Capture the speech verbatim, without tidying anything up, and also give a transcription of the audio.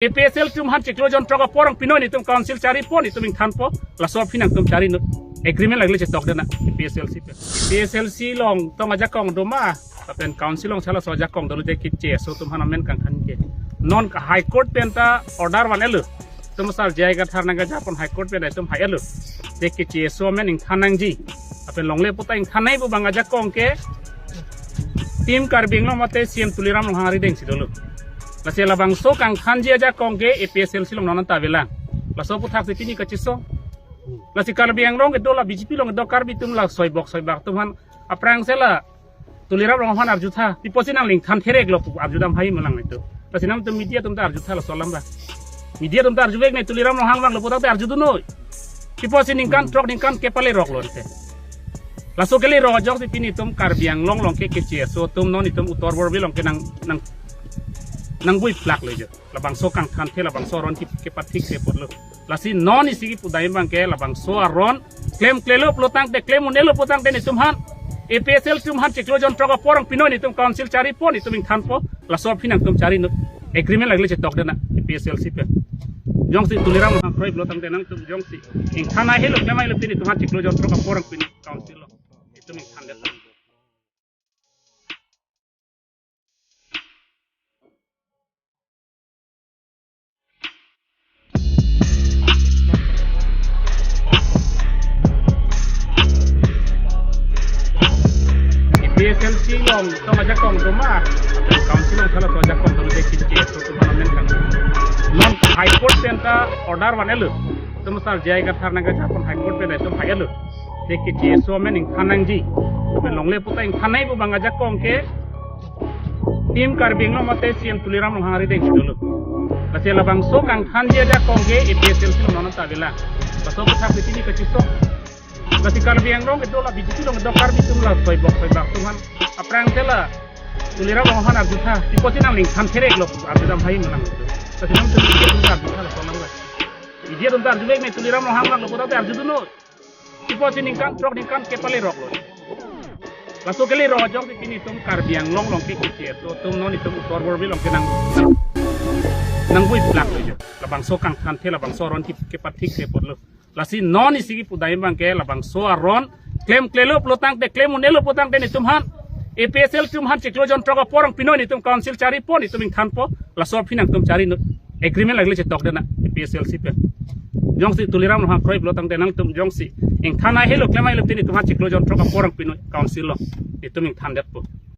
APHLC atum aphan chiklo jon throk apor nangpinoi, netum council charipo, netum ingthanpo, laso aphi nangtum chari non. Agreement lagile chetok dena APHLC pen. APHLC along tong ajakong doma, lapen council along chala so ajakong dolo, je ke CSO atum aphan amen kangthan ke. Non ke High Court pen ta order van-etlo. Itum asar J I Kathar nangkejapon High Court pen itum hai-etlo. Je ke CSO amen ingthan nangji. Lapen longle puta ingthan nangji pu abang ajakong ke Team Karbi Anglong mate CEM Tuliram Ronghang arideng si dolo. Lasi labangso kangthanji ajakong ke APHLC along non anta avelang. Laso aputhaksi pini kachesong. Lasi Karbi Anglong kedo, la BJP along kedo Karbi atum, la soibok soibak atum aphan aphrang si la Tuliram Ronghang aphan arjutha. Pi apotsi nangli ingthan therek lo pu arjudam hai malang netum. Lasi nangtum media atum ta arjutha laso alam ba. Media atum ta arjuvek ne, Tuliram Ronghang vanglo pu ta arjudun noi. Pi apotsi ningkan throk ningkan kep ale roklo ante. Laso kali rok ajoksi pini itum Karbi Anglong along ke, ke CSO atum non itum Uttar Borbil along ke nang, nang, nangbuiplaklo jo. Labangso kangthanthe, labangso aron ke, kepathik se apotlo. Lasi non isi kipudai abang ke labangso aron klemklelo pulotangte, klem un-elo pulotangte netum aphan, APHLC atum aphan chiklo jon throk apor nangpinoi, netum council charipo, netum ingthanpo, laso aphi nangtum chari non. Agreement lagile chetok dena APHLC pen. Jongsi Tuliram Ronghang kroi pulotangte nangtum jongsi ingthan nangji lo, klem nangji lo, pini netum aphan chiklo jon throk apor nangpinoi council along. Netum ingthan det. APHLC along tong ajakong doma, council along chala so ajakong doma, je ke CSO atum aphan amen kangthan. Non High Court pen ta order van-etlo. Itum asar J I Kathar nangkejapon High Court pen itum hai-etlo. Je ke CSO amen ingthan nangji. Lapen longle puta ingthan nangji pu abang ajakong ke Team Karbi Anglong mate CEM Tuliram Ronghang arideng si dolo. Lasi labangso kangthanji ajakong ke APHLC along non anta avelang. Laso aputhaksi pini kachesong. Lasi Karbi Anglong kedo, la BJP along kedo Karbi atum, la soibok soibak atum aphan aphrang si la Tuliram Ronghang aphan arjutha. Pi apotsi nangli ingthan therek lo pu arjudam hai malang netum. Lasi nangtum media atum ta arjutha laso alam ba. Media atum ta arjuvek ne, Tuliram Ronghang vanglo pu ta arjudun noi. Pi apotsi ningkan throk ningkan kep ale roklo. Laso kali rok ajoksi pini itum Karbi Anglong along ke, ke CSO atum non itum Uttar Borbil along ke nang, nang, nangbuiplaklo jo. Labangso kangthanthe, labangso aron ke, kepathik se apotlo. Lasi non isi kipudai abang ke labangso aron klemklelo pulotangte, klem un-elo pulotangte netum aphan, APHLC atum aphan chiklo jon throk apor nangpinoi, netum council charipo, netum ingthanpo, laso aphi nangtum chari non. Agreement lagile chetok dena APHLC pen. Jongsi Tuliram Ronghang kroi pulotangte nangtum jongsi ingthan nangji lo, klem nangji lo, pini netum aphan chiklo jon throk apor nangpinoi council along. Netum ingthan detpo.